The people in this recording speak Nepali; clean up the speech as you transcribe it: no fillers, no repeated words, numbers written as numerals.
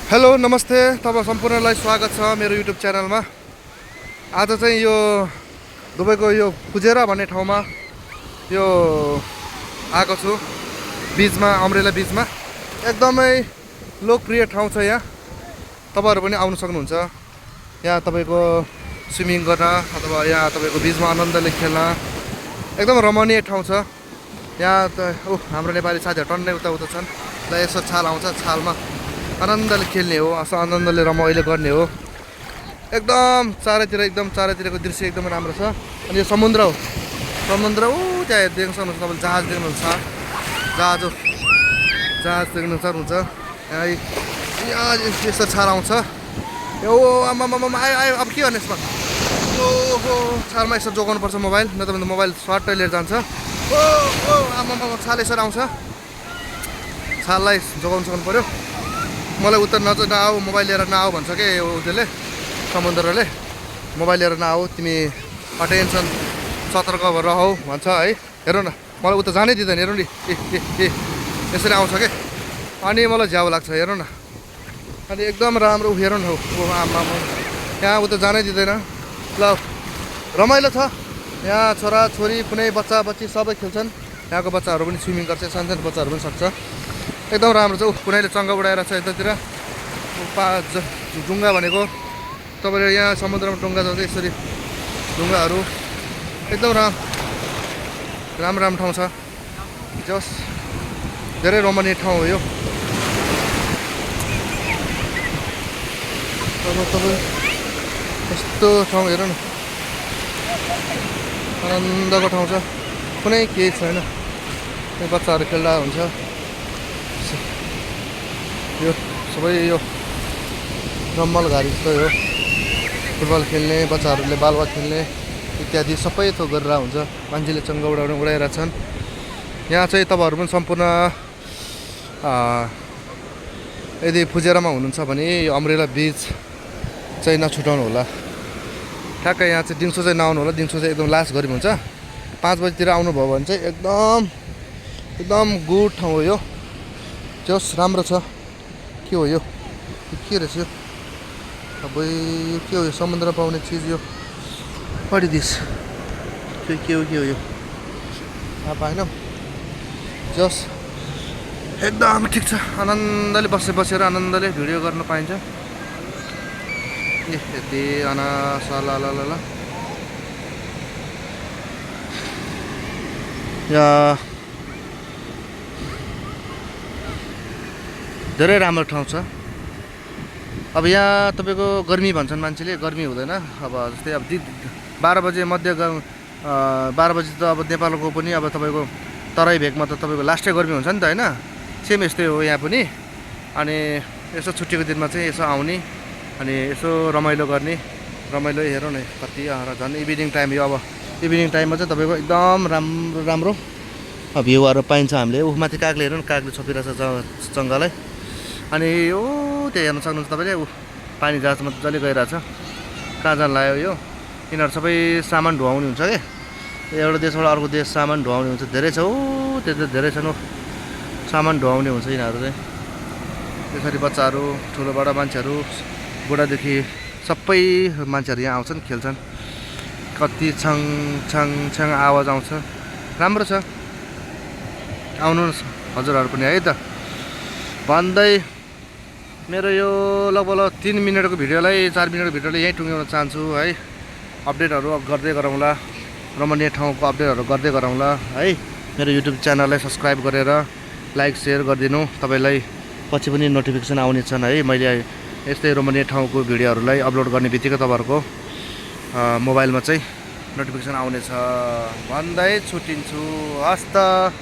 हेलो नमस्ते तपाईँ सम्पूर्णलाई स्वागत छ मेरो युट्युब च्यानलमा। आज चाहिँ यो दुबईको यो फुजेरा भन्ने ठाउँमा यो आएको छु। बिचमा अम्ब्रेला बिचमा एकदमै लोकप्रिय ठाउँ छ। यहाँ तपाईँहरू पनि आउन सक्नुहुन्छ। यहाँ तपाईँको स्विमिङ गर्न अथवा यहाँ तपाईँको बिचमा आनन्दले खेल्न एकदम रमणीय ठाउँ छ। यहाँ त हाम्रो नेपाली साथीहरू टन्नै उता छन्। र यसो छाल आउँछ, छालमा आनन्दले खेल्ने हो, आनन्दले रमाइलो गर्ने हो। एकदम चारैतिरको दृश्य एकदम राम्रो छ। अनि यो समुद्र हो, समुद्र त्यहाँ देख्न सक्नुहुन्छ तपाईँले। जहाज देख्नुहुन्छ, जहाज देख्नु सक्नुहुन्छ। यहाँ यस्तो छाल आउँछ। यो आमा आयो अब के गर्ने यसमा। हो छालमा यसो जोगाउनुपर्छ मोबाइल, नत्र भने मोबाइल स्वाटै लिएर जान्छ। आमा छाल यसरी आउँछ, छाललाई जोगाउनु सक्नु पऱ्यो। मलाई उता नआऊ, मोबाइल लिएर नआऊ भन्छ के त्यसले, समुद्रले। मोबाइल लिएर नआऊ, तिमी अटेन्सन सतर्क भएर रहौ भन्छ है। हेरौँ न, मलाई उता जानै दिँदैन। हेरौँ नि, यसरी आउँछ के। अनि मलाई झ्याउ लाग्छ। हेरौँ न, अनि एकदम राम्रो। हेरौँ न, आमा यहाँ उता जानै दिँदैन। ल रमाइलो छ यहाँ। छोराछोरी कुनै बच्चा बच्ची सबै खेल्छन्। यहाँको बच्चाहरू पनि स्विमिङ गर्छ, सानो बच्चाहरू पनि सक्छ। एकदम राम्रो छ। कुनैले चङ्गा उडाएर छ यतातिर। ढुङ्गा भनेको तपाईँले यहाँ समुद्रमा ढुङ्गा जान्छ यसरी। ढुङ्गाहरू एकदम राम्रो ठाउँ छ। जस धेरै रमणीय ठाउँ हो यो। तपाईँ यस्तो ठाउँ हेर्नु न, आनन्दको ठाउँ छ। कुनै केही छैन, बच्चाहरू खेल्दा हुन्छ। यो सबै यो रम्मल घारी जस्तो हो। फुटबल खेल्ने, बच्चाहरूले बालुवा खेल्ने इत्यादि सबै थोक गरेर हुन्छ। मान्छेले चङ्गा उडाइरहेका छन्। यहाँ चाहिँ तपाईँहरू पनि सम्पूर्ण यदि फुजेरामा हुनुहुन्छ भने यो अम्ब्रेला बिच चाहिँ नछुटाउनु होला। ठ्याक्कै यहाँ चाहिँ दिउँसो चाहिँ नआउनु होला। दिउँसो चाहिँ एकदम लास्ट गरी हुन्छ। 5 बजीतिर आउनुभयो भने चाहिँ एकदम गुड ठाउँ हो यो। जस राम्रो छ। के हो यो, के रहेछ यो? अब यो के हो यो? समुद्रमा पाउने चिज यो। पढी दिस के हो यो? पाएन। जस एकदम ठिक छ। आनन्दले बसेर आनन्दले भिडियो गर्न पाइन्छ। यति ल यहाँ धेरै राम्रो ठाउँ छ। अब यहाँ तपाईँको गर्मी भन्छन् मान्छेले, गर्मी हुँदैन। अब जस्तै अब 12 बजे 12 बजी त अब नेपालको पनि अब तपाईँको तराई भेगमा त तपाईँको लास्टै गर्मी हुन्छ नि त होइन। सेम यस्तै हो यहाँ पनि। अनि यसो छुट्टीको दिनमा चाहिँ यसो आउने अनि यसो रमाइलो गर्ने। रमाइलो हेरौँ न कति झन् इभिनिङ टाइम यो। अब इभिनिङ टाइममा चाहिँ तपाईँको एकदम राम्रो भ्यूहरू पाइन्छ हामीले। माथि कागले हेरौँ न, कागले छोपिरहेछ जङ्गललाई। अनि त्यहाँ हेर्न सक्नुहुन्छ तपाईँले। पानी जहाजमा जसले गइरहेछ। कहाँ जान लाग्यो यो? यिनीहरू सबै सामान ढुवाउने हुन्छ क्या। एउटा देशबाट अर्को देश सामान ढुवाउने हुन्छ। धेरै छ त्यो धेरै छन्। सामान ढुवाउने हुन्छ यिनीहरू चाहिँ। त्यसरी बच्चाहरू, ठुलोबाट मान्छेहरू, बुढादेखि सबै मान्छेहरू यहाँ आउँछन्, खेल्छन्। कति छङ आवाज आउँछ। राम्रो छ। आउनुहोस् हजुरहरू पनि है त भन्दै मेरो यो लगभग 3 मिनटको भिडियोलाई 4 मिनटको भिडियोलाई यहीँ टुङ्ग्याउन चाहन्छु है। अपडेटहरू गर्दै गरौँला, रमणीय ठाउँको अपडेटहरू गर्दै गरौँला है। मेरो युट्युब च्यानललाई सब्सक्राइब गरेर लाइक सेयर गरिदिनु। तपाईँलाई पछि पनि नोटिफिकेसन आउनेछन् है। मैले यस्तै रमणीय ठाउँको भिडियोहरूलाई अपलोड गर्ने बित्तिकै तपाईँहरूको मोबाइलमा चाहिँ नोटिफिकेसन आउनेछ भन्दै छुट्टिन्छु। हस् त।